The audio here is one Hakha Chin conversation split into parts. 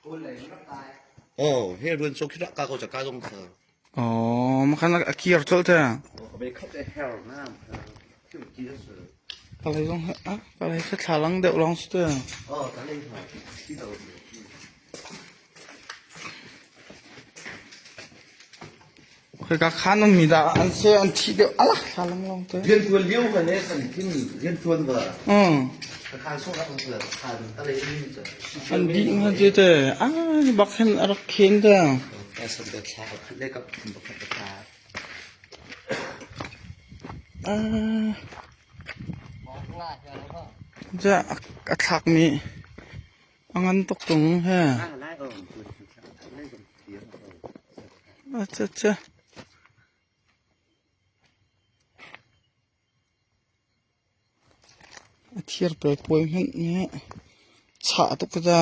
Oh, he ruan so khi ka ko ka dong kha. Oh, makan a kir chol te. Be khat e her na. Kalay zong ah kalay kha thlalang deuh long su te. Oh, kalay ha. Ti do. Khoi ka khan um mi dah an se an thi deuh ala thlalang long te. Rian tuan lio ka ne san thin rian tuan ba. Um. Ka khan so rak la khan talay ni cha. An di nga je te. Ah, bak hen arak khen te. Ka san te thla khat le ka khat ka. Ah. Ja a thlak mi a ngan tuk tung he. Acha cha. A thir pe puai hmanh nih chah tuk ta.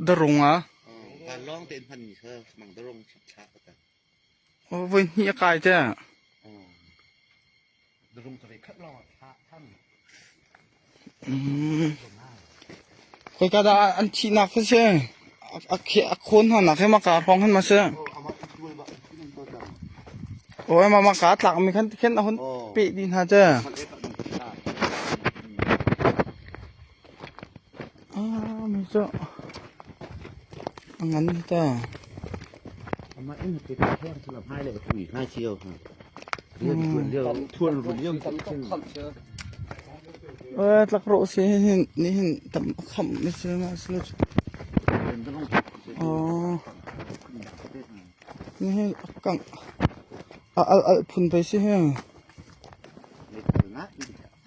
Darung ah voi hnih a kai te. Khoika dah an thihnak khi si? A khawn hna nak hi maka hrawng khan ma si? Aw ma maka tlak mi khan khin a hun peh dih hna cu. Ah mi cu a ngan ta. Tlak rawh si hin nihin tam a khamh mi si ma si lo. Aw nihin a kangh a al al phun pei si hi.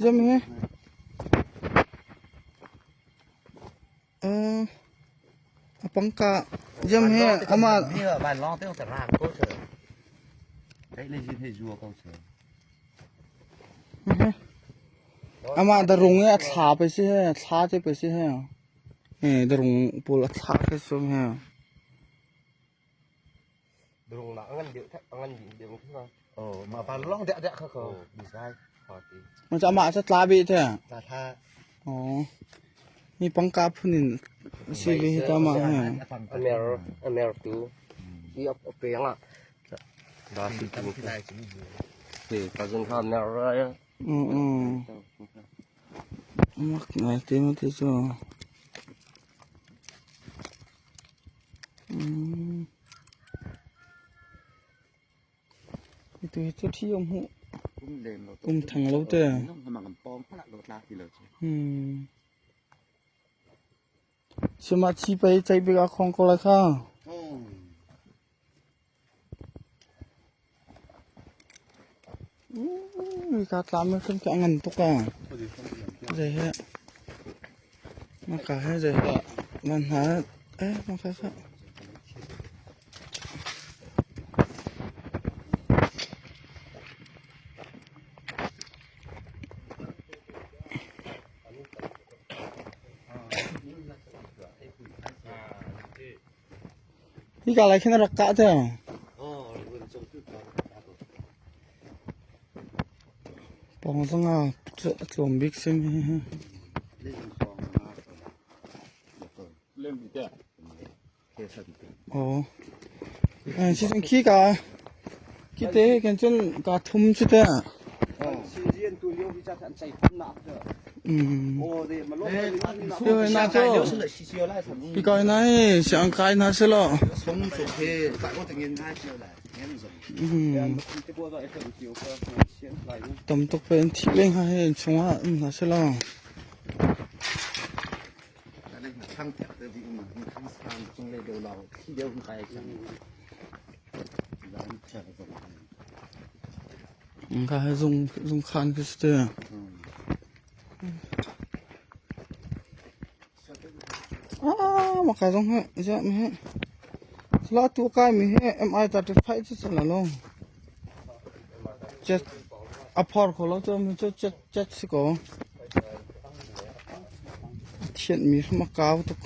Zem hi. A pangka jam hi ama Amah darung i a thla pei si he thla te pei si he darung pawl a thla khi sum he. Darung nak ngan deuh a ngan deuh kha. Oh, ma van long dek dek kha ko. Bisai. Ma cha ma cha tla bi te. Tla tha. Oh. Ni pangka phun in si ve hi ta ma he. Amer amer tu. I ap peng ah. Da si tu. Te ka zun kha mer ra ya. Mm. Mak ngai te ma te chu. Tu hi cu thi um hmuh um thang lo te. Sima chi pei chai bik a khong ko lai kha. Ka tlam kan ka ngan tuk a. Zei he. Maka he zei he. Man ha eh maka kha. Hika lai khin a rak kah te. Pawng zong ah a tlawm bik sim hi. Oh. Si cun khi ka khi te kan cun ka thum cu te. Na cu Pikoi na hi siang kai hna si lo. Tam tuk pe an thih leng ha hi chungah um hna si lo. Ka hi zung zung khan khi si te. Ah, maka zong hi ziah mi hi. Sala tu kai mi hi MI 35 cu sala lo. Jet a phor kho lo cu mi cu jet jet si ko. Thianhmi hrim a kau tuk.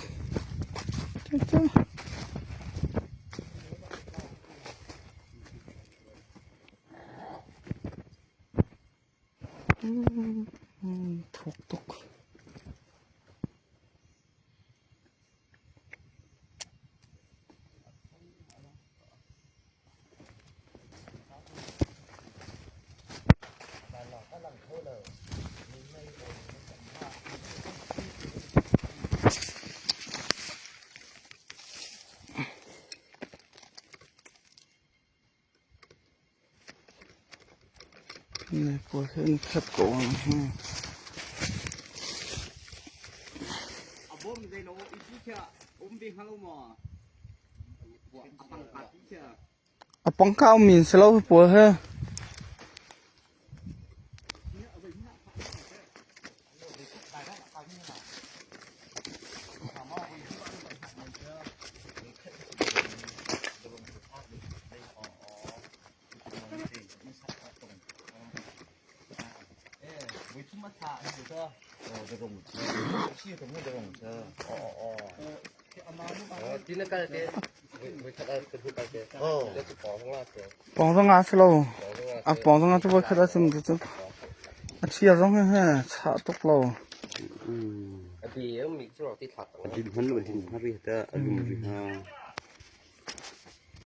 Thuk tuk. Pawl hi an khat ko. A pangka ummi an si lo pawl hi. Pawng zong ah si lo. A pawng zong ah cu voikhat ah cun cu a chia zong hi he chah tuk lo.